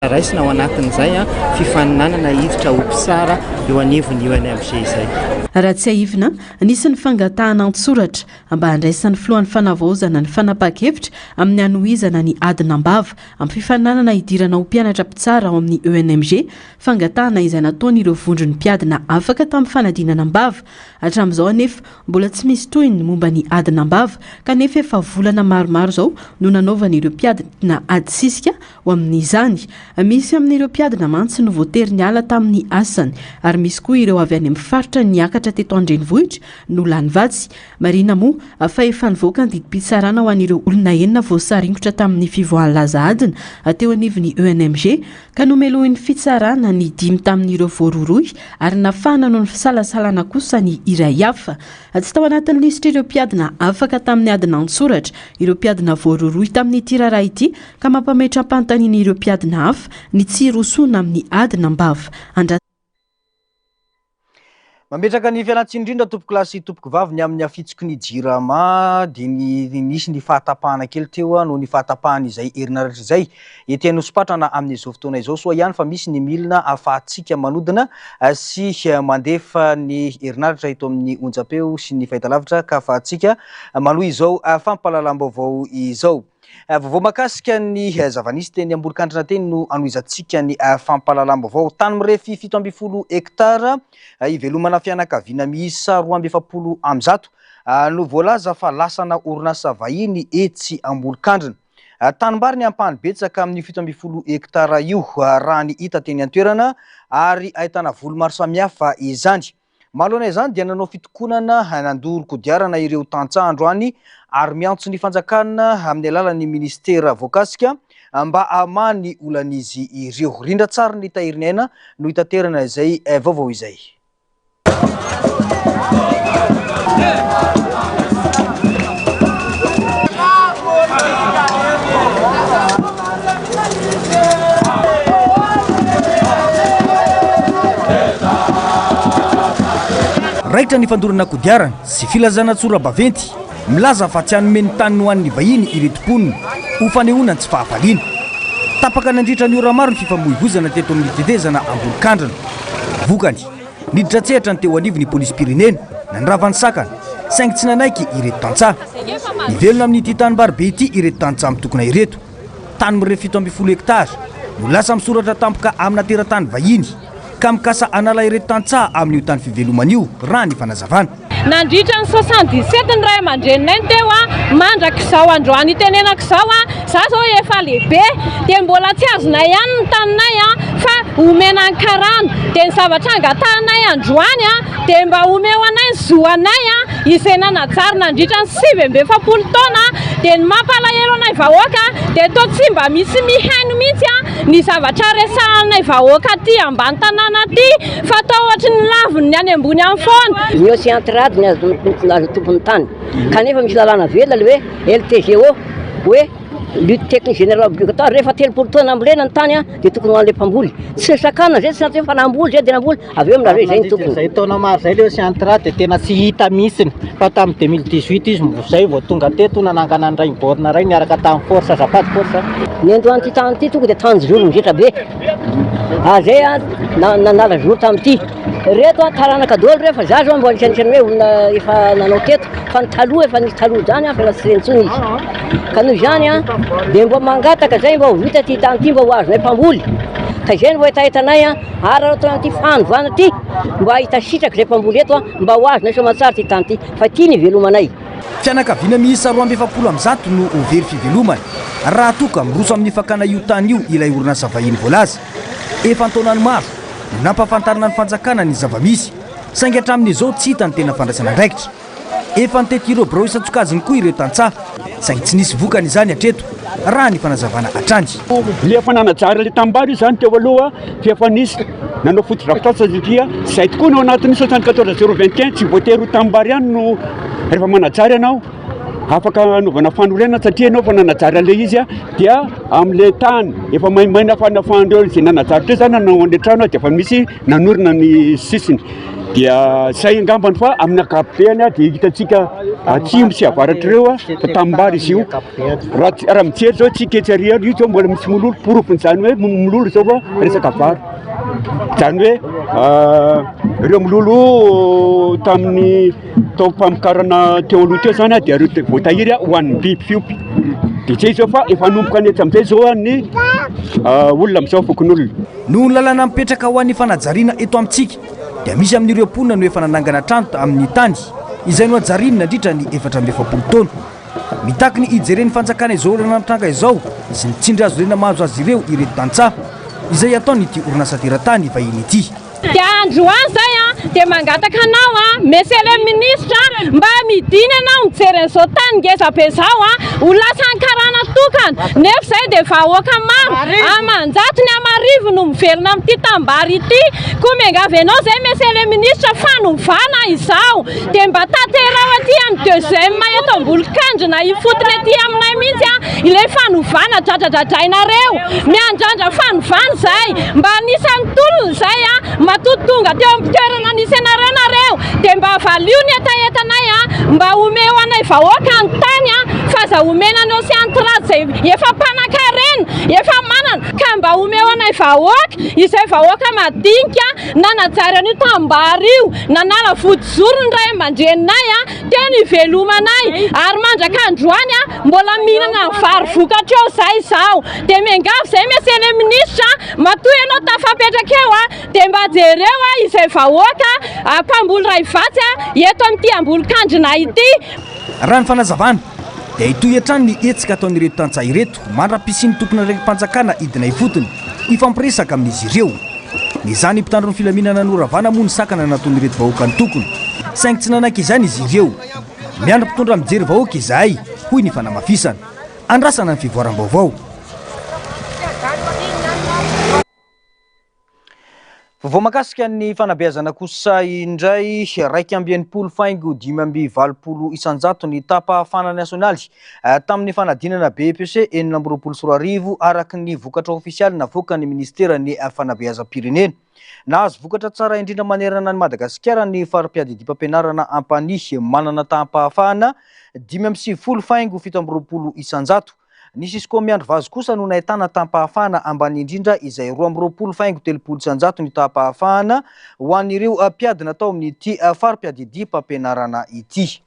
Raisina ao anatin'izay fifaninanana hiditra ho mpitsara eo anivon'ny UNMG izay. Raha tsiahivina, nisy ny fangatahana an-tsoratra mba handraisan'ny filohan'ny Fanavaozana ny fanapahan-kevitra amin'ny hanohizana ny adina am-bava amin'ny fifaninanana hidirana ho mpianatra mpitsara ao amin'ny ENMG, fangatahana izay nataon'ireo vondron'ny mpiadina afaka tamin'ny fanadinana am-bava. Hatramin'izao anefa, mbola tsy misy tohiny ny momba ny adina am-bava, kanefa efa volana maromaro izao no nanaovan'ireo mpiadina ady sisika ho amin'izany. Misy amin'ireo mpiadina mantsy no voatery niala tamin'ny asany ary misy koa ireo avy any amin'ny faritra niakatra teto an-drenivohitra no lany vatsy. Marihina moa fa efa nivoaka ny didim-pitsarana ho an'ireo olona enina voasaringotra tamin'ny fivoahan'ny laza adina teo anivon'ny ENMG ka nomelohin'ny fitsarana ny dimy tamin'ireo voarohirohy ary nafahana noho ny fisalasalana kosa ny iray hafa. Tsy tao anatin'ny lisitr'ireo mpiadina afaka tamin'ny adina an-tsoratra ireo mpiadina voarohirohy tamin'ity raharaha ity ka mampametra-panontaniana ireo mpiadina hafa ny tsy hirosoana amin'ny adina am-bava. Andrasana. Mametraka ny fialantsiny indrindra tompokolahy sy tompokovavy ny amin'ny hafitsiky ny Jirama dia ny nisy ny fahatapahana kely teo noho ny fahatapahan'izay herinaratra izay ety Anosipatrana amin'izao fotoana izao. Soa ihany fa misy ny milina ahafahantsika manodina sy mandefa ny herinaratra eto amin'ny onjam-peo sy ny fahitalavitra ka ahafahantsika manohy izao fampahalalam-baovao izao. Vaovao mahakasika ny zava-nisy teny Ambolokandrina teny no hanohizantsika ny fampahalalam-baovao. Tany mirefy 17 hektara ivelomana fianakaviana miisa 142 no voalaza fa lasana orinasa vahiny etsy Ambolokandrina. Tanimbary ny ampahany betsaka amin'io 17 hektara io raha ny hita teny an-toerana ary ahitana voly maro samihafa izany. Manoloana izany dia nanao fitokonana nandoro kodiarana ireo tantsaha androany ary miantso ny fanjakana amin'ny alalan'ny minisitera voakasika mba hamaha ny olan'izy ireo. Rindran-tsarin'ny Tahiriniaina no hitaterana izay vaovao izay. Raikitra ny fandorana kodiarana sy filazana tsora-baventy milaza fa tsy hanome ny taniny ho an'ny vahiny ireto mponina ho fanehoana ny tsy fahafaliana. Tapaka nandritra ny ora maro ny fifamoivoizana teto amin'ny tetezana Ambonikandrana. Vokany, niditra an-tsehatra ny teo anivon'ny polisim-pirenena nandrava ny sakana saingy tsy nanaiky ireto tantsaha. Mivelona amin'ity tanimbary be ity ireto tantsaha mitokona ireto. Tany mirefy 17 hektara no lasa misoratra tampoka amina teratany vahiny ka mikasa hanala ireto tantsaha amin'io tany fivelomana io, raha ny fanazavana. Nandritra ny 77 ny ray aman-dreninay no teo mandrak'izao androany itenenako izao, za zao efa lehibe dia mbola tsy azonay ihany ny taninay fa omena ny karana, dia ny zavatra angatahanay androany dia mba omeo anay ny zo anay izay nanajary nandritra ny 49 taona, dia ny mampalahelo anay vahoaka dia toa tsy mba misy mihaino mihitsy ny zavatra resahanay vahoaka aty ambany tanàna aty fa toa ohatry ny laviny any ambony any foana. Ny océan Trade ny azo tompon'ny tany kanefa misy lalàna velona le hoe LTGO hoe lutte technique générale obligatoire rehefa 30 taona nambolena ny tany dia tokony ho an'ilay mpamboly tsy sakana zay tsy natao hoe fa namboly zay dia namboly Avy eo aminareo izay ny tompony. Izay taona maro izay ilay Ocean dia tena tsy hita mihitsiny fa tamin'ny 2018 izy izay vao tonga teto nanangana ny rainy borne iray niaraka tamin'ny force azafady force. Ny andohan'ity tany ity tonga dia tanjozoro mizetra be ary zay a nanala zoro tamin'ity. Reto a taranaka daholo reo fa za zao mbola anisan'ny hoe olona efa nanao teto fa ny taloha efa nisy taloha zany a fa efa tsy re intsony izy. Ka noho izany a dia mba mangataka zay mba ho vita ity tany ity mba ho azonay mpamboly ka izay no hetahetanay a. Ary raha atao an'ity fanovana ity, mba hahita sitraka izay mpamboly eto, mba ho azonay soamantsara ity tany ity, fa ity ny ivelomanay. Fianakaviana miisa 142 no ho very fivelomana raha toa ka miroso amin'ny fakana io tany io ilay orinasa vahiny voalaza. Efa an-taonany maro no nampahafantarina ny fanjakana ny zava-misy, saingy hatramin'izao tsy hita ny tena fandraisana andraikitra. Efa nitety ireo birao isan-tsokajiny koa ireo tantsaha, saingy tsy nisy vokany izany hatreto, raha ny fanazavana hatrany. Le efa nanajary le tanimbary io zany teo aloha fa efa nisy nanao fotodrafitrasa satria zay tokoa no anatin'ny 74 021 tsy voatery ho tanimbary ihany no rehefa manajary ianao afaka anaovana fanorenana satria ianao efa nanajary an'ilay izy dia amin'ilay tany efa maimaina fa nafahan'ireo izay nanajary teo zany nanao an'ilay trano dia efa misy nanorina ny sisiny. Dia zay angambany fa amin'ny ankapobeny dia hitantsika atsimo sy avaratra ireo fa tanimbary izy io. Raha raha mijery zao tsika etsy ary io zao mbola misy mololo, porofon'izany hoe mololo zao fa resaka vary. Izany hoe ireo mololo tamin'ny taom-pamokarana teo aloha teo zany dia ireo voatahiry ho an'ny biby fiompy. Dia zay zao fa efa hanomboka any etsy amin'izay zao ny olona amin'izao fokonolona. Noho ny lalàna mipetraka ho an'ny fanajariana eto amintsika dia misy amin'ireo mponina no efa nanangana trano amin'ny tany izay nohajariany nandritra ny 44 taona. Mitaky ny hijeren'ny fanjakana izao olana mitranga izao sy ny tsindry azo lena mahazo azy ireo ireto tantsaha izay ataon'ity orinasa teratany vahiny ity. Dia androany zay an, dia mangataka anao an, Monsieur le Ministre, mba midina ianao mijery an'izao tany ngeza be izao an, ho lasan'ny karana tokana, nefa izay dia vahoaka maro, aman-jatony aman'arivo no mivelona amin'ity tanimbary ity, koa miangavy anao izay Monsieur le Ministre fanovana izao, dia mba tanteraho aty amin'ny deuxième eto Ambolokandrina ifotony aty aminay mihitsy an, ilay fanovana dradradradrainareo, miandrandra fanovana izay, mba anisan'ny tolona izay an, matoa tonga teo amin'ny toerana nisy anareo nareo dia mba valio ny hetahetanay an, mba omeo anay vahoaka ny tany an, fa aza omena an'i Océan Trad izay efa mpanankarena, efa manana, ka mba omeo anay vahoaka, izay vahoaka madinika nanajary an'io tanimbary io, nanala vodizoro ny ray aman-dreninay an, teo ny ivelomanay ary mandraka androany an, mbola mihinana ny vary vokatra eo izay izaho, dia miangavy izay Monsieur le Ministre, matoa ianao tafapetraka eo an, dia mba jereo an izay vahoaka mpamboly ray vatsy an, eto amin'ity Ambolokandrina ity. Raha ny fanazavana dia hitohy hatrany ny hetsika ataon'ireto tantsaha ireto mandra-pisian'ny tompon'andraiki-panjakana hidina ifotony hifampiresaka amin'izy ireo. Nezahan'ny mpitandro ny filaminana noravana moa ny sakana nataon'ireto vahoaka nitokona saingy tsy nanaiky izany izy ireo. Miandry mpitondra mijery vahoaka izahay, hoy ny fanamafisana. Andrasana ny fivoaram-baovao. Vaovao mahakasika ny fanabeazana kosa indray, 61.85% ny taham-pahafahana nasionaly tamin'ny fanadinana BEPC 2026 araka ny vokatra ofisialy navoakan'ny minisiteran'ny fanabeazam-pirenena. Nahazo vokatra tsara indrindra manerana an'i Madagasikara ny fari-piadidiam-pampianarana Ampanihy manana taham-pahafahana 95.27%. Ny Cisco Miandrivazo kosa no nahitana taham-pahafahana ambany indrindra izay 22.30% ny taham-pahafahana ho an'ireo mpiadina tao amin'ity fari-piadidiam-pampianarana ity.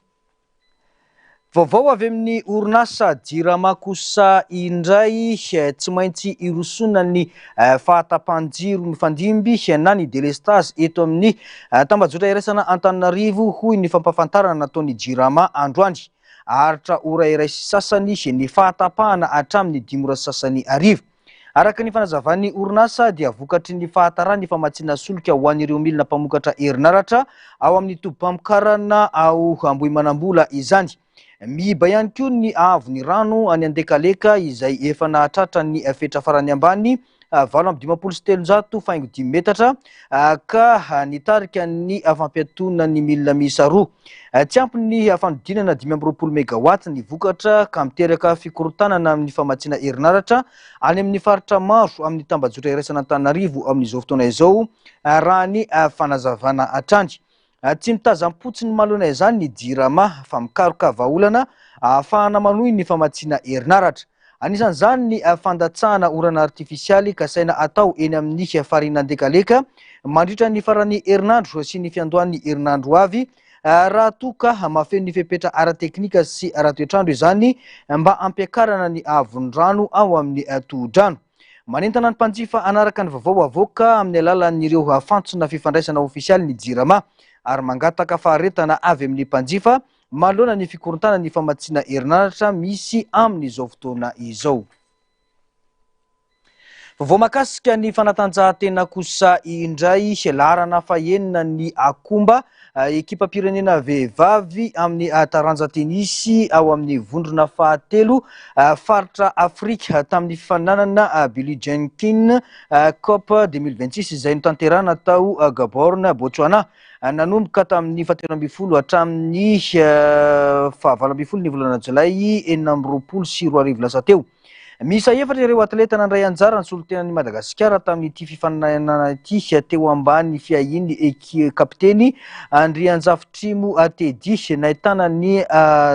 Vaovao avy amin'ny orinasa Jirama kosa indray, tsy maintsy hirosoana ny fahatapahan-jiro mifandimby na ny delestazy eto amin'ny tambajotra iraisana Antananarivo, hoy ny fampahafantarana nataon'ny Jirama androany. Haharitra ora iray sy sasany ny fahatapahana hatramin'ny dimy ora sy sasany hariva. Araka ny fanazavan'ny orinasa dia vokatry ny fahataran'ny famatsiana solika ho an'ireo milina mpamokatra herinaratra ao amin'ny tobim-pamokarana ao Ambohimanambola izany. Miiba ihany koa ny haavon'ny rano any Andekaleka izay efa nahatratra ny fetra farany ambany 358.5 metatra ka nitarika ny fampiatoana ny milina miisa roa. Tsy ampy ny fanodinana 25 megawatt ny vokatra ka miteraka fikorontanana amin'ny famatsiana herinaratra any amin'ny faritra maro amin'ny tambajotra iraisan'Antananarivo amin'izao fotoana izao raha ny fanazavana hatrany. Tsy mitazam-potsiny manoloana izany ny Jirama fa mikaroka vahaolana ahafahana manohy ny famatsiana herinaratra. Anisan'izany ny fandatsahana orana artifisialy kasaina atao eny amin'ny farihin'Andekaleka mandritra ny faran'ny herinandro sy ny fiandohan'ny herinandro ho avy raha toa ka mahafeno ny fepetra ara-teknika sy ara-toetr'andro izany mba hampiakarana ny haavon'ny rano ao amin'ny tohodrano. Manentana ny mpanjifa hanaraka ny vaovao avoaka amin'ny alalan'ireo fantsona fifandraisana ofisialy ny Jirama ary mangataka faharetana avy amin'ny mpanjifa manoloana ny fikorontanan'ny famatsiana herinaratra misy amin'izao fotoana izao. Vaovao mahakasika ny fanatanjahantena kosa indray, laharana fahenina ny Akomba Ekipam-pirenena vehivavy amin'ny taranja tenisy ao amin'ny vondrona fahatelo faritra Afrika tamin'ny fifaninanana Billie Jean King Cup 2026 izay notanterahina tao Gaborone, Botswana. Nanomboka tamin'ny fahatelo ambin'ny folo hatramin'ny fahavalo ambin'ny folo ny volana jolay 2026 lasa teo. Miisa efatra ireo atleta nandray anjara nisolo-tenan'i Madagasikara tamin'ity fifaninanana ity teo ambany fiahian'ny kapiteny Andrianjafitrimo Teddy nahitana ny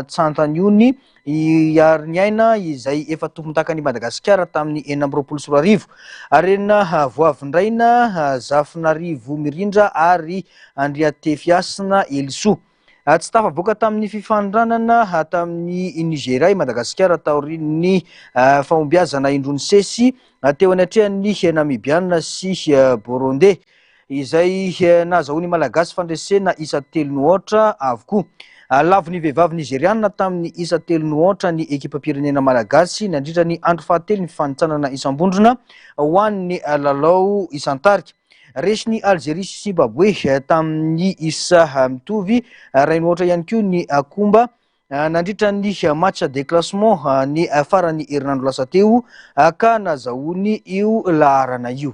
Tsantaniony Iariniaina izay efa tompondakan'i Madagasikara tamin'ny 2026, Arena Voavindraina, Zafinarivo Mirindra ary Andriatefiasina Elisoa. Tsy tafavoaka tamin'ny fifanindranana tamin'i Nigeria i Madagasikara taorian'ny fahombiazana indroa nisesy teo anatrehan'ny Namibiana sy Borondey, izay nahazahoan'ny Malagasy fandresena isa telo no aotra avokoa. Lavon'ny vehivavy nizerianina tamin'ny isa telo no aotra ny ekipam-pirenena malagasy nandritra ny andro fahatelo ny fifanintsanana isam-bondrona ho an'ny lalao isan-tarika. Resin'i Alzeria sy Zimbabwe tamin'ny isa mitovy iray no aotra ihany koa ny Akomba nandritra ny match de classement ny faran'ny herinandro lasa teo ka nazahoany io laharana io.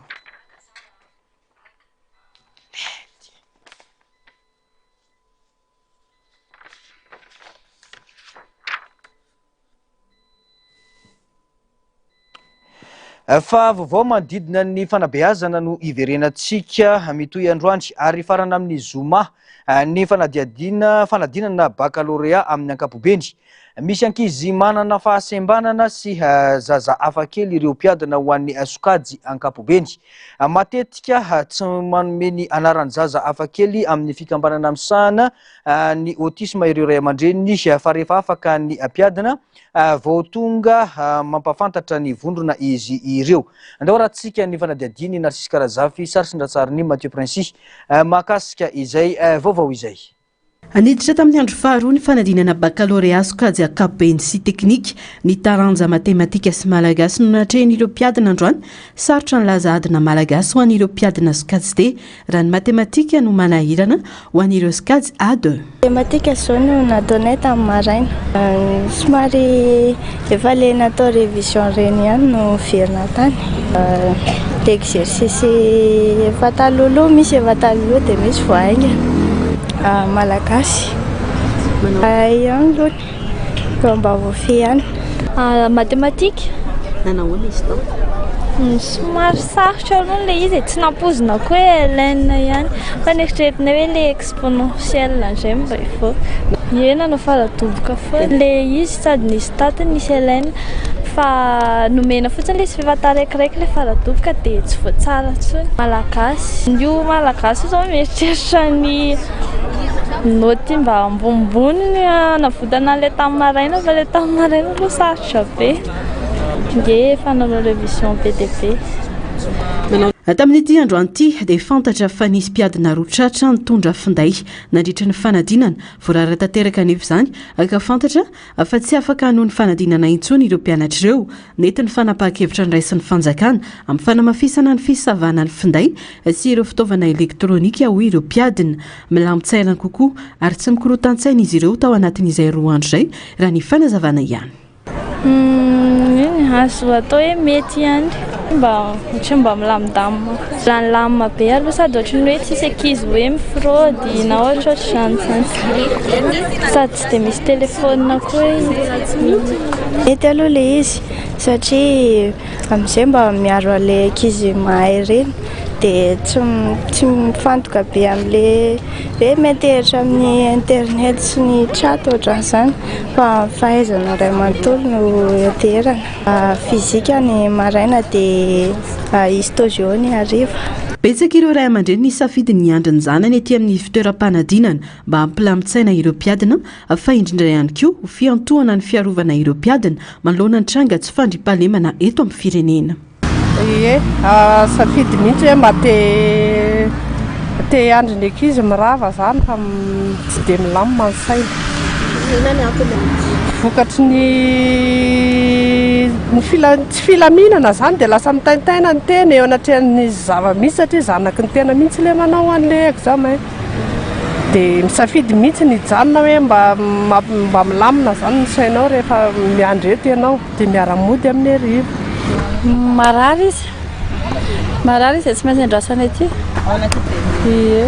Fa vaovao manodidina ny fanabeazana no hiverenantsika mitohy androany ary hifarana amin'ny zoma ny fanadihadiana fanadinana bakalorea amin'ny ankapobeny. Misy ankizy manana fahasembanana sy zaza hafakely ireo mpiadina ho an'ny sokajy ankapobeny. Matetika tsy manome ny anaran'ny zaza hafakely amin'ny fikambanana misahana ny autisme ireo ray aman-dreniny fa rehefa afaka ny mpiadina vao tonga mampahafantatra ny vondrona izy ireo. Andao arahantsika ny fanadihadian'i Narcisse Karazafy, sary sy ndrantsarin'i Mathieu Princi mahakasika izay vaovao izay. Niditra tamin'ny andro faharoa ny fanadinana bakalorea sokajy ankapobeny sy teknika ny taranja matematika sy malagasy no natrehin'ireo mpiadina androany. Sarotra ny laza adina malagasy ho an'ireo mpiadina sokajy D raha ny matematika no manahirana ho an'ireo sokajy A2. Matematika izao no nataonay tamin'ny maraina. Somary efa ilay natao révision ireny ihany no niverina tany. Dia exercice efa talohaloha, misy efa talohaloha dia misy vao haingana. Malagasy. Hay ihany aloha, efa mba voafehy ihany. Matematika. Nanao ahoana izy tao? Somary sarotra aloha ilay izy e, tsy nampoizina koa hoe ln ihany fa neritreretina hoe ilay exponentiel indray mba hivoaka. Ie, nanao faradoboka foana ilay izy sady nisy daty nisy ln fa nomena fotsiny ilay izy f'efa taraikiraiky ilay faradoboka dia tsy voatsara intsony. Malagasy, io malagasy io izao mieritreritra ny naoty mba ambonimbony hanavotana an'ilay tamin'ny maraina fa ilay tamin'ny maraina aloha sarotra be. Nge efa nanao révision be dia be. Tamin'ity androany ity dia fantatra fa nisy mpiadina roa tratra nitondra finday nandritra ny fanadinana. Voarara tanteraka anefa izany ka fantatra fa tsy afaka hanohy ny fanadinana intsony ireo mpianatra ireo. Nety ny fanapahan-kevitra noraisin'ny fanjakana amin'ny fanamafisana ny fisavana ny finday sy ireo fitaovana elektronika hoy ireo mpiadina. Milamin-tsaina kokoa ary tsy mikorotan-tsaina izy ireo tao anatin'izay roa andro izay raha ny fanazavana ihany. Eny, azo atao hoe mety ihany, mba ohatran'ny mba milamindamina. Milamindamina be aloha sady ohatran'ny hoe tsisy ankizy hoe mifraody na ohatrohatr'izany izany. Sady tsy dia misy telefaonina koa hoe. Mety aloha ilay izy satria amin'izay mba miaro an'ilay ankizy mahay ireny dia tsy tsy mifantoka be amin'ilay hoe miantehitra amin'ny internet sy ny chat ohatran'izany fa fahaizana iray manontolo no ianteherana. Fizika ny maraina dia histo-géo ny hariva. Betsaka ireo ray aman-dreny nisafidy ny hiandry ny zanany ety amin'ny fitoeram-panadinana mba hampilamin-tsaina ireo mpiadina fa indrindra ihany koa ho fiantohana ny fiarovana ireo mpiadina manoloana ny tranga tsy fandriampahalemana eto amin'ny firenena. Ie, safidy mihitsy hoe mba te te hiandry ny ankizy mirava zany fa tsy dia milamina ny saina. Inona ny antony? Vokatry ny ny fila- tsy filaminana zany dia lasa mitaintaina ny tena eo anatrehan'ny zava-misy satria zanaky ny tena mihitsy ilay manao an'ilay examen. Dia misafidy mihitsy ny hijanona hoe mba mba milamina zany ny sainao rehefa miandry eto ianao. Dia miara-mody amin'ny hariva. Marary izy. Marary izy dia tsy maintsy andrasana ety. Ao anaty be. Ie.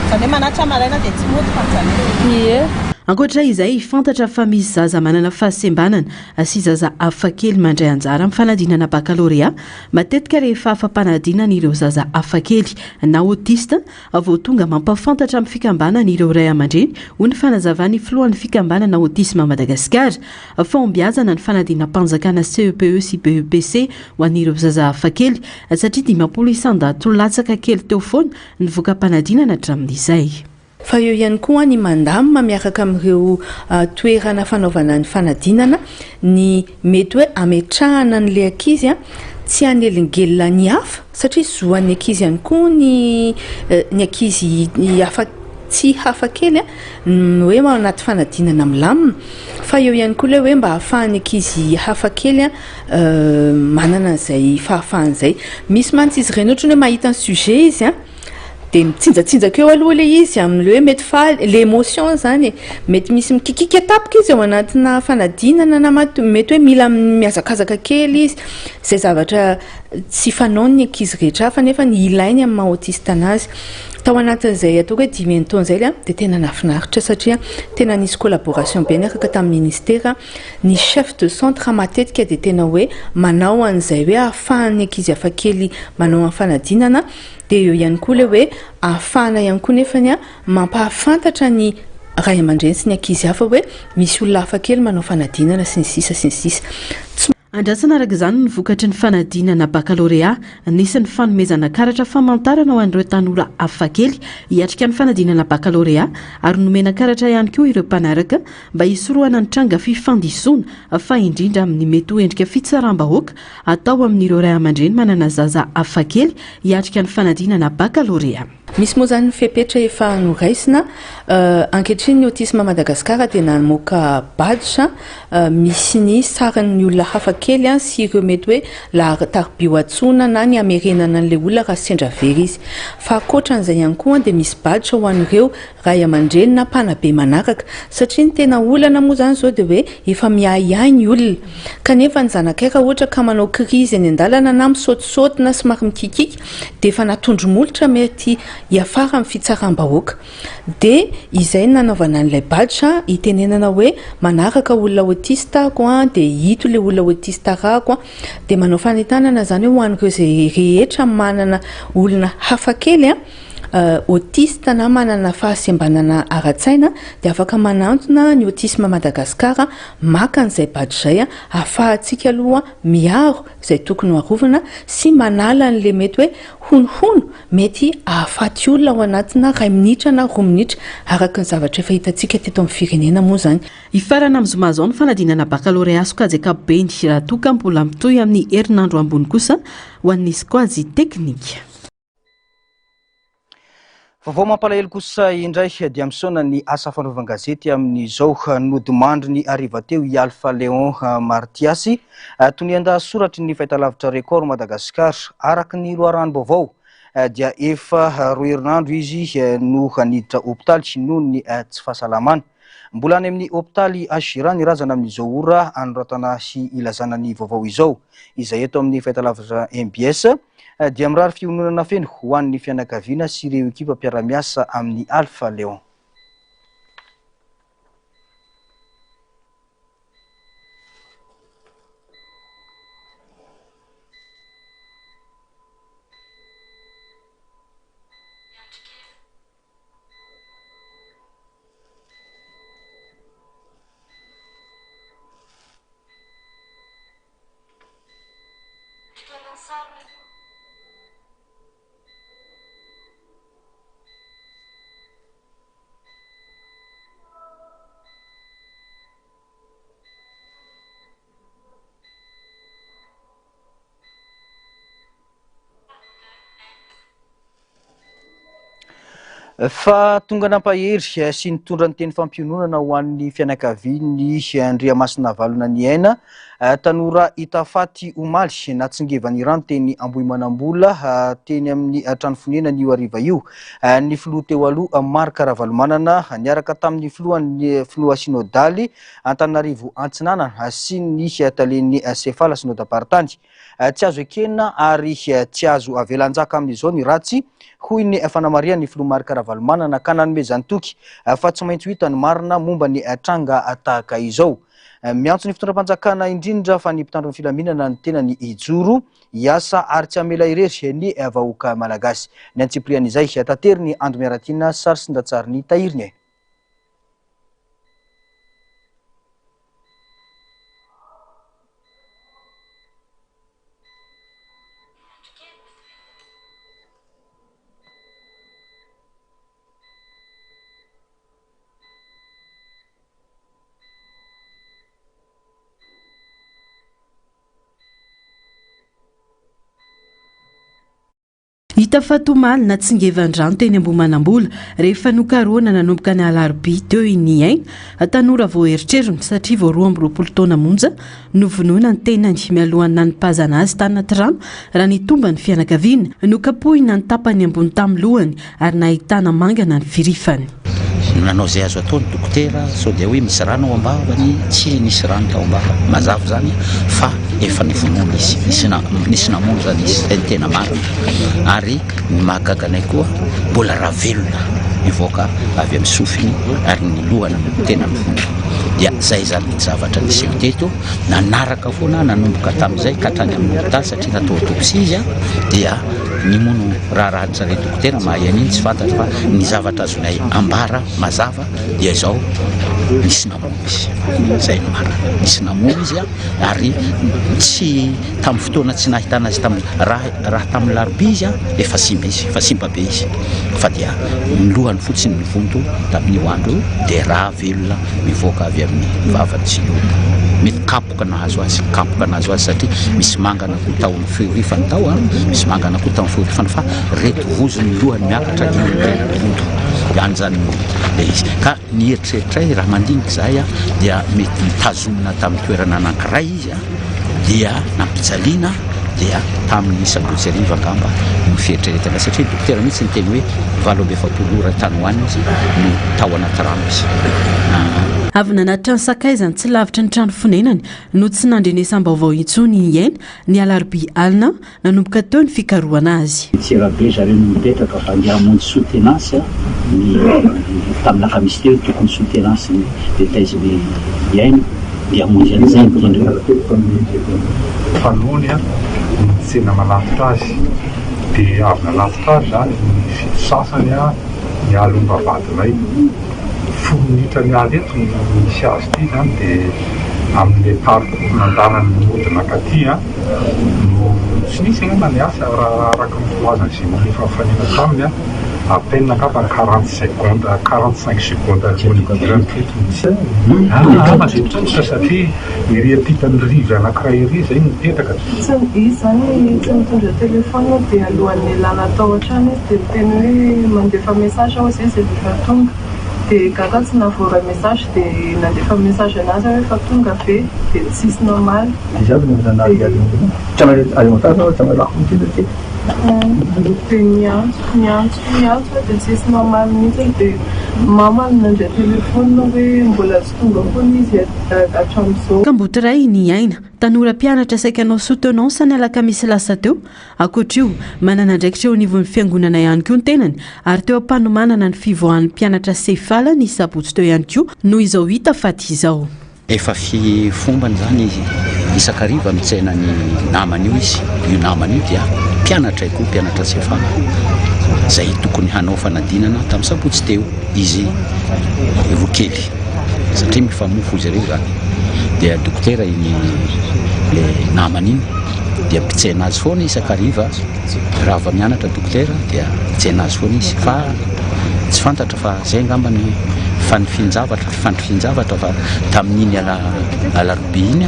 Izany hoe manatitra maraina dia tsy mody fa mijanona. Ie. Ankoatra izay, fantatra fa misy zaza manana fahasembanana sy zaza hafakely mandray anjara amin'ny fanadinana bakalorea. Matetika rehefa afa-panadinana ireo zaza hafakely na autiste vao tonga mampahafantatra amin'ny fikambanana ireo ray aman-dreny, hoy ny fanazavan'ny filohan'ny fikambanana Autisme Madagasikara. Fahombiazana ny fanadinam-panjakana CEPE sy BEPC ho an'ireo zaza hafakely satria 50 isan-dato latsaka kely teo foana ny voka-panadinana hatramin'izay. Fa eo ihany koa ny mandamina miaraka amin'ireo toerana fanaovana ny fanadinana ny mety hoe ametrahana an'ilay ankizy tsy hanelingelina ny hafa satria zo an'ny ankizy ihany koa ny ny ankizy hafa tsy hafa kely ny hoe ao anaty fanadinana milamina fa eo ihany koa ilay hoe mba ahafahan'ny ankizy hafa kely manana an'izay fahafahana izay. Misy mantsy izy ireny ohatran'ny hoe mahita ny sujet izy an. Dia mitsinjatsinjaka eo aloha ilay izy amin'ilay hoe mety faly, ilay émotion izany e. Mety misy mikikika tampoka izy ao anatina fanadinana na mety hoe mila mihazakazaka kely izy. Izay zavatra tsy fanaon'ny ankizy rehetra hafa nefa ny ilainy amin'ny maha autiste anazy. Tao anatin'izay ataoko hoe dimy enin-taona izay ilay dia tena nahafinaritra satria tena nisy collaboration be niaraka tamin'ny ministera. Ny chef de centre matetika dia tena hoe manao an'izay hoe ahafahan'ny ankizy hafakely manao ny fanadinana. Dia eo ihany koa ilay hoe ahafahana ihany koa nefany mampahafantatra ny ray aman-dreny sy ny ankizy hafa hoe misy olona hafa kely manao fanadinana sy ny sisa sy ny sisa. Tsy. Andrasana araka izany ny vokatry ny fanadinana bakalorea. Nisy ny fanomezana karatra famantarana ho an'ireo tanora hafakely hiatrika ny fanadinana bakalorea ary nomena karatra ihany koa ireo mpanaraka mba hisorohana ny tranga fifandisoana fa indrindra amin'ny mety ho endrika fitsaram-bahoaka atao amin'ireo ray aman-dreny manana zaza hafakely hiatrika ny fanadinana bakalorea. Misy moa izany ny fepetra efa noraisina. Ankehitriny ny Autisme Madagascar dia namoaka badge misy ny sarin'ny olona hafakely sy ireo mety hoe laharan-tarobia ho antsoina na ny hamerenana an'ilay olona raha sendra very izy. Fa ankoatran'izay ihany koa dia misy badge ho an'ireo ray aman-dreny na mpanabe manaraka satria ny tena olana moa izany izao dia hoe efa miahiahy ny olona kanefa ny zanakay raha ohatra ka manao crise eny an-dalana na misaotisaoty na somary mikikiaka dia efa natondro molotra mety hiafara amin'ny fitsaram-bahoaka dia izay no nanaovana an'ilay badge hitenenana hoe manaraka olona autiste ako an dia ito ilay olona autiste arahako an dia manao fanentanana izany hoe ho an'ireo izay rehetra manana olona hafakely an Autiste na manana fahasembanana ara-tsaina dia afaka manantona ny Autisme Madagascar maka an'izay badge izay ahafahantsika aloha miaro izay tokony ho arovana sy manala an'ilay mety hoe honohono mety hahafaty olona ao anatina iray minitra na roa minitra araka ny zavatra efa hitantsika teto amin'ny firenena moa izany. Hifarana amin'ny zoma izao ny fanadinana bakalorea sokajy ankapobeny raha toa ka mbola mitohy amin'ny herinandro ambony kosa ho an'ny sokajy teknika. Vaovao mampalahelo kosa indray dia misaona ny asa fanaovan-gazety amin'izao. Nodimandry ny hariva teo i Alpha Léon Martiasy, tonian-dahatsoratry ny fahitalavitra Record Madagascar. Araka ny loharanom-baovao dia efa roa herinandro izy no niditra hopitaly noho ny tsy fahasalamana. Mbola any amin'ny hopitaly HJRA ny razana amin'izao ora anoratana sy ilazana ny vaovao izao. Izay eto amin'ny fahitalavitra mbs dia mirary fiononana feno ho an'ny fianakaviana sy ireo ekipa mpiara-miasa amin'i Alpha Léon. Fa tonga nampahery sy nitondra ny teny fampiononana ho an'ny fianakavian'i Andriamasinavalona Niaina, tanora hita faty omaly natsingevan'ny rano teny Ambohimanambola teny amin'ny trano fonenany io hariva io ny filoha teo aloha Marc Ravalomanana niaraka tamin'ny filohan'ny filoha synodaly Antananarivo Antsinanana sy ny talen'ny Sefala synodam-paritany. Tsy azo ekena ary tsy azo avela hanjaka amin'izao ny ratsy. hoy ny fanamarihan'ny filoha Marc Ravalomanana ka nanomezany toky fa tsy maintsy ho hita ny marina momba ny tranga tahaka izao. Miantso ny fitondram-panjakana indrindra fa ny mpitandro ny filaminana ny tenany hijoro, hiasa ary tsy hamela irery ny vahoaka malagasy. Ny antsipirian'izay, taterin'i Ando Miaratiana, sary sy ndatsarin'i Tahiry Ny Aina. Hita fa toa malina tsingevan-drano teny Ambohimanambola rehefa nokarohana nanomboka ny alarobia teo i Niaina, tanora vao erotrerony satria vao 22 taona monja Novonoina ny tenany mialohan'ny nanipazana azy tanaty rano raha nitomba ny fianakaviana. Nokapohina ny tapany ambony tamin'ny lohany ary nahitana mangana ny firifany. Nanao izay azo atao ny dokotera sao dia hoe misy rano ao am-bavany, tsy nisy rano tao am-bavany. Mazava izany fa efa novonoina izy, nisy nisy namono izany izy, izay no tena marina. Ary ny mahagaga anay koa mbola ra velona nivoaka avy amin'ny sofiny ary ny lohany no tena novonoina. Dia izay izany ny zavatra niseho teto, nanaraka foana nanomboka tamin'izay ka hatrany amin'ny hopitaly satria natao autopsie izy dia ny mono raharahan'ny zareo dokotera mahay an'iny tsy fantatra fa ny zavatra azonay ambara mazava dia izao nisy namono izy, izay no marina, nisy namono izy ary tsy tamin'ny fotoana tsy nahitana azy tamin'ny raha raha tamin'ny larobia izy efa simba izy, efa simba be izy fa dia ny lohany fotsiny nivonto tamin'io andro io dia rà velona mivoaka avy amin'ny vavany sy lohany. Mety kapoka nahazo azy, kapoka nahazo azy satria misy mangana koa tao amin'ny fihorifany tao an, misy mangana koa tao amin'ny fihorifany fa reto vozon'ny lohany miakatra io no tena nivonto. Any izany no ilay izy. Ka ny eritreritray raha mandinika izahay dia mety nitazomina tamin'ny toerana anankiray izy an. dia nampijaliana dia tamin'ny sabotsy hariva angamba no fieritreretana satria dokotera mihitsy niteny hoe 48 ora tany ho any izy no tao anaty rano izy. Avy nanatitra ny sakaizany tsy lavitry ny trano fonenany no tsy nandrenesam-baovao intsony i Aina ny alarobia alina Nanomboka teo ny fikarohana azy. Antsirabe zareo no mipetraka fa andeha hamonjy soutenance ny tamin'ny alakamisy teo tokony soutenance ny de taiza ny hiaino dia hamonjy an'izay ny mpitondra. Fanony ny tsena manatitra azy dia avy nanatitra azy izany ny fito sasany niala eo am-bavahadinay. Folo minitra miala eto no misy azy ity izany dia amin'ilay parcours nandalany mody nankaty no tsy nisy angamba ny asa raha araka ny voalazan'izay olona efa nifanena taminy à peine angamba 40 secondes 45 secondes alohan'ny hidirany teto no angamba dia tongotra satria ery ampitan'ny rive anankiray ery izay no mipetraka. Tsy izy izany tsy nitondra téléphone dia alohan'ny hialana tao an-trano izy dia niteny hoe mandefa message aho hozy izy rehefa tonga. Dia gaga aho tsy nahavoaray message dia nandefa message anazy aho hoe efa tonga ve dia tsisy namaly. Dia niantso, niantso, niantso aho dia tsisy namaly mihitsy dia mama no nandray téléphone hoe mbola tsy tonga foana izy hatramin'izao. Kamboty ray ny aina. Tanora mpianatra saika hanao soutenance ny alakamisy lasa teo. Ankoatra io, manana andraikitra eo anivon'ny fiangonana ihany koa ny tenany ary teo am-panomanana ny fivoahan'ny mpianatra Sefala ny sabotsy teo ihany koa no izao hita faty izao. Efa fi fombany izany izy isan-kariva mitsena ny namany io izy, io namany io dia mpianatray koa, mpianatra Sefala izay tokony hanao fanadinana tamin'ny sabotsy teo izy roa kely. Satria mifamofo izy ireo izany. Dia dokotera iny le namany iny dia mpitsena azy foana isan-kariva raha vao mianatra dokotera dia mitsena azy foana izy fa tsy fantatra fa zay angamba ny fanifin-javatra fandrifin-javatra fa tamin'iny ala alarobia iny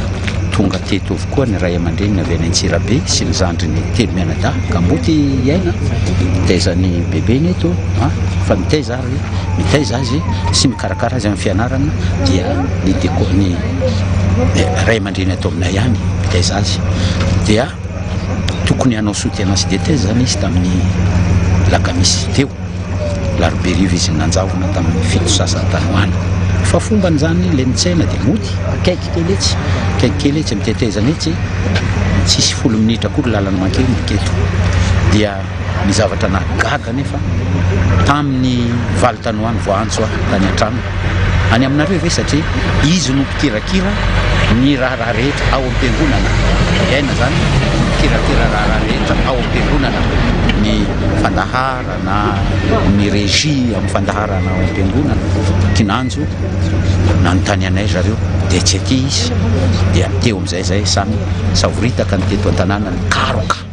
tonga teto avokoa ny ray aman-dreniny avy any Antsirabe sy ny zandriny telo mianadahy kamboty aina nitaizan'ny bebeny eto fa mitaiza ary mitaiza azy sy mikarakara azy amin'ny fianarana dia ny deco ny ray aman-dreny ato aminay ihany mitaiza azy dia tokony hanao soutenance de thèse zany izy tamin'ny lakamisy teo larobia hariva izy nanjavona tamin'ny fito sasany tany ho any fa fombany zany le mitsena dia mody akaiky kely etsy akaiky kely etsy amin'ny tetezana etsy tsisy folo minitra akory lalana mankeny maketo dia. Ny zavatra nahagaga anefa, tamin'ny valo tany ho any voaantso aho tany an-trano, any aminareo ve satria izy no mpikirakira ny raharaha rehetra ao am-piangonana, i Aina izany no mpikirakira raharaha rehetra ao am-piangonana, ny fandaharana, ny régie amin'ny fandaharana ao am-piangonana, kinanjo nanontany anay zareo dia tsy aty izy, dia teo amin'izay izahay samy savoritaka ny teto an-tanàna nikaroka.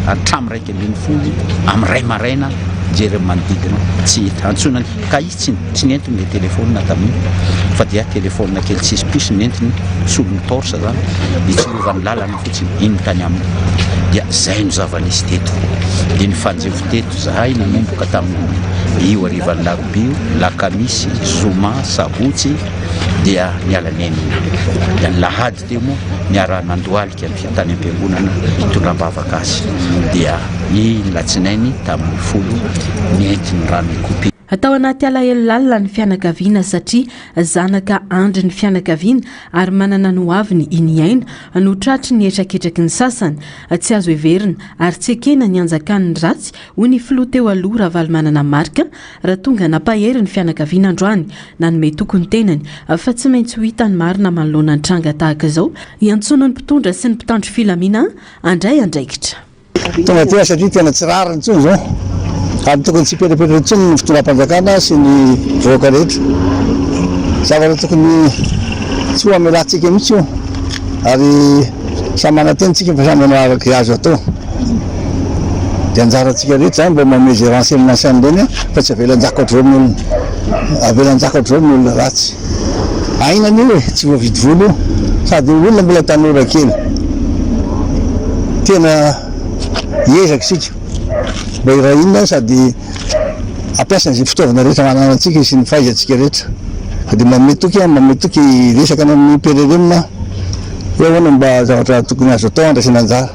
hatramin'ny 11 amin'ny iray maraina mijery amin'ny manodidina tsy hita. Antsoina ny ka izy tsy tsy nentiny ilay telefaonina tamin'io fa dia telefaonina kely tsisy puce nentiny solon'ny torche zany hitsilovany lalana fotsiny iny tany aminy. Dia zay no zava-nisy teto. Dia nifanjevo teto zahay nanomboka tamin'ny io harivan'ny larobia io, lakamisy, zoma, sabotsy dia niala nenina. Dia ny lahady Teo moa niara-nandohalika ny tany am-piangonana nitondram-bavaka azy dia iny latsinainy tamin'ny folo nentin'ny rano Ikopa. Tao anaty alahelo lalina ny fianakaviana satria zanaka andry ny fianakaviana ary manana ny hoaviny i Niaina no tratry ny hetraketraky ny sasany. Tsy azo heverina ary tsy ekena ny hanjakan'ny ratsy hoy ny filoha teo aloha Ravalomanana Marc raha tonga nampahery ny fianakaviana androany. Nanome toky ny tenany fa tsy maintsy ho hita ny marina manoloana ny tranga tahaka izao, hiantsoana ny mpitondra sy ny mpitandro filamina handray andraikitra. Tonga aty aho satria tena tsy rariny intsony izao ary tokony tsy hipetrapetraka intsony ny fitondram-panjakana sy ny vahoaka rehetra. Zavatra tokony tsy ho hamelantsika mihitsy io ary samy manantena isika fa samy hanao araka izay azo atao. Dia anjarantsika rehetra izany mba manome izay renseignement sy an'ireny fa tsy avela hanjaka ohatr'izao ny olona. Avela hanjaka ohatr'izao ny olona ratsy. Aina an'io e, tsy voavidy vola io. Sady olona mbola tanora kely. Tena hiezaka isika mba hiray hina sady hampiasa an'izay fitaovana rehetra ananantsika sy ny fahaizantsika rehetra. Fa dia manome toky aho, manome toky hiresaka any amin'ny PRRM aho hoe ahoana mba zavatra tokony azo atao handraisana anjara.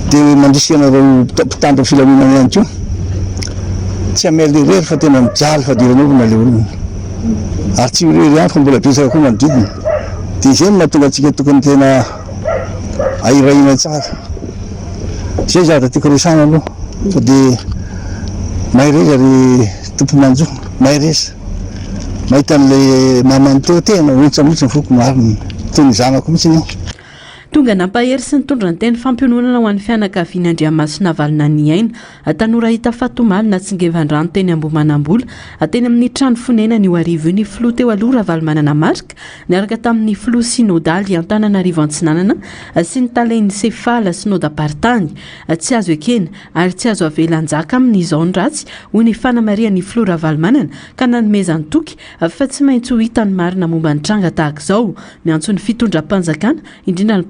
Dia mandrisika anareo mpitandro ny filaminana ihany koa tsy hamela irery fa tena mijaly fadiranovana ilay olona. Ary tsy irery ihany fa mbola betsaka koa manodidina. Dia izay no mahatonga antsika tokony tena ahirahina tsara. Izay zavatra tiako resahana aloha. Fa dia mahereza ry tompo-manjo, mahereza. Mahita an'ilay mamany teo tena ontsa mihitsy ny foko marina. Toy ny zanako mihitsy io. Tonga nampahery sy nitondra ny teny fampiononana ho an'ny fianakaviany Andriamasinavalona Niaina, tanora hita faty omaly natsingevan-drano teny Ambohimanambola, teny amin'ny trano fonenany io hariva io ny filoha teo aloha Ravalomanana Marc niaraka tamin'ny filoha synodaly Antananarivo Antsinanana sy ny talen'ny Sefala synodam-paritany. Tsy azo ekena ary tsy azo avela hanjaka amin'izao ny ratsy, hoy ny fanamarihan'ny filoha Ravalomanana ka nanomezany toky fa tsy maintsy ho hita ny marina momba ny tranga tahaka izao. Miantso ny fitondram-panjakana, indrindra ny.